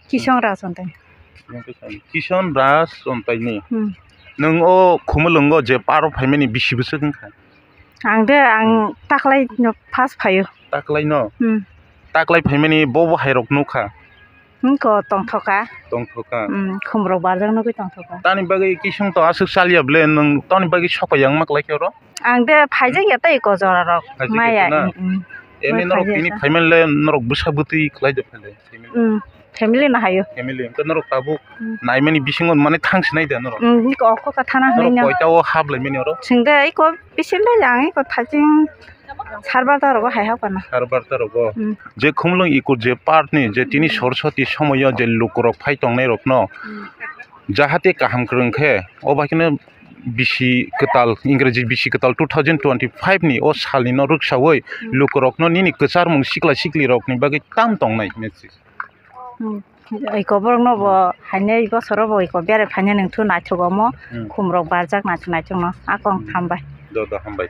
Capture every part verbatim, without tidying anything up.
Kison Raj Ontai. Kison Raj Ontai ni. Hmm. Nwng o Khumulwngo je paro phaimani bisi bwswk wngkha? Ang de, ang taklai no first phaio. Taklai no? Hmm. Taklai phaimani bo bo hai rok nukha? Hwnkhe tongthoka. Tongthoka. Hmm, khumrok barjak nugwi tongthoka. Tani bagwi kisung to aswk chaliya ble, nwng tani bagwi sokha yang ma klai khe oro? Ang de phaijak ya tei ko jora rok. Phaijak ya maya, tei na? Hmm, hmm. Emi norok tini phaimani le norok bwsa bwtwi khlai de phai le? Hmm, family no hayo. Family, hwnkhe norok tabuk hmm naimani bisingo mane thang sinai de norok? Hmm, iko oko ka thana norok hinwi no. Koita o hap laimani oro? Singde iko bisingo yang iko thaching sar barta rogo hai hap kana. Sar barta rogo. Hmm. Je Khumulwng iko je park ni je tini Saraswati somoyo je lukurok phai tongnai rokno hmm jahate kaham kwrwng khe o bai kheno bisi kwtal, Ingreji bisi kwtal two thousand twenty-five ni o salni no rwksawi hmm lukurokno nini kwcharmung sikla sikli rokni bagwi tam tongnai hinwi. Hmm. Iko borok no bo hainai bosoro bo iko bere phainai nwng thu naithok omo hmm khumrok barjak naithok naithok no akong hmm hambai. Do do hambai.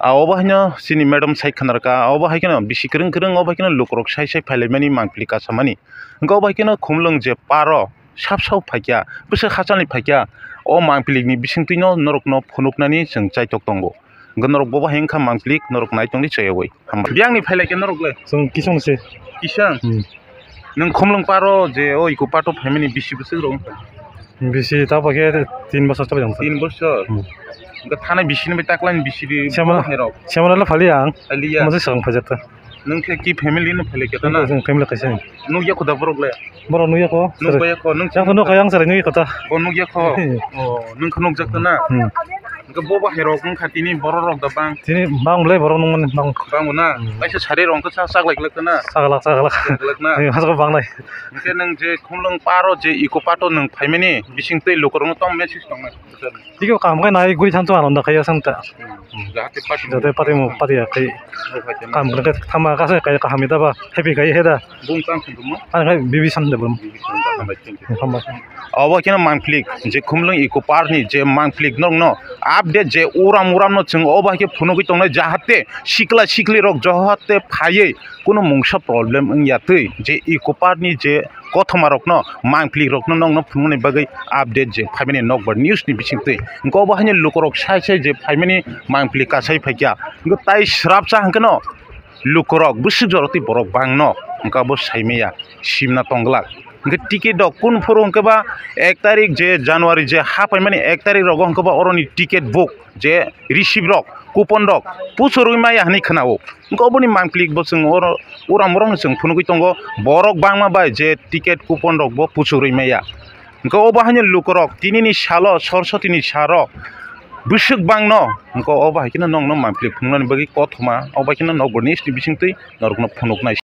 A obo haino chini madam sai khna rwkha, obo hai kheno bisi kwrwng kwrwng obo hai kheno lukurok sai sai phailaimani mangpili kasamani. Hwnkhe obo hai kheno Khumulwng je paro sap sap phaikha, bwswk hachal ni phaikha, o mangpili ni bisingtwi no norok no phunuknani chwng chaitok tongo. Hwnkhe norok bobo hai wngkha mangpili norok nai tongdi chayawi. Hambai. Biyang ni phailai khe norok le? Chwng Kisong se. Kisong? Hmm. Nwng Khumulwng paro je o iko pato phaimani bisi bwswk rok wngkha? Bisi ta bo khe tin bosor choli wngkha. Tin bosor? Hmm. Hwnkhe thanai bisi ni bai taklai ni bisi di Siamona, hai rok? Siamona le phali ang. Phali ya? Masa sakang phajak ta. Nwng khe ki family no phailai khe ta na? Nwng family kaisa. Nukya kho da borok le? Borok nukya kho. Nukbaya kho, nwng yang to nukha yang sarai nukya kho ta. Bo nukya kho. Hmm. Oh, nwng khe nukjak ta na? Hmm. Hwnkhe bo bo hai rok wngkha tini borok rok da bang. Tini bang bwlai borok nukmani bang. Bang bo na? Hmm. Kaisa sari rok wngkha sa chaklai glak ta na? Chaklak, chaklak. Chaklak na? Hai, hachal bang nai. Hwnkhe nwng je Khumulwng paro je iko pato nwng phaimani bising twi lukurok no tong message tong nai. Tiki o kaham khe nai guri thanto ano da kaiya sang ta. Hmm. Jahate party. Jahate party mo party ya kai. Kaham khe thama kasa kai kaham ita ba happy kai heda. Bung tang sung mo? Ano kai bibi san de bum. Hambai. Obo khe mangplik je Khumulwng iko park ni je mangplik norok no update je uram uram no chwng obo hai khe phunugwi tongnai jahate sikla sikli rok jahate phaiwi kuno mungsa problem wngya twi je iko park ni je kothoma rokno, mangpili rokno nokno phunuknani bagwi update je phaimani nokbar news ni bisingtwi. Hwnkhe obo haino lukurok sai sai je phaimani mangpili kasai phaikha. Hwnkhe tai srapsa hwnkhe no lukurok bwswk jorotwi borok bangno hwnkhe abo saimaya simna tongglak. Hwnkhe ticket rok kunu phuru hwnkhe ba ek tarik je January je ha phaimani ek tarik rogo hwnkhe ba oroni ticket book je receipt rok, coupon rok puchurwi maya hinwi khwnao. Hwnkhe oboni mangpili bo chwng oro uram uram no chwng phunugwi tongo. Borok bangma bai je ticket coupon rok bo puchurwi maya. Hwnkhe obo haino lukurok tinini salo Saraswati ni salo bwswk bangno hwnkhe obo hai kheno nokno mangpili phunuknani bagwi kothoma obo hai kheno nokbar news ni bisingtwi norokno phunuknai.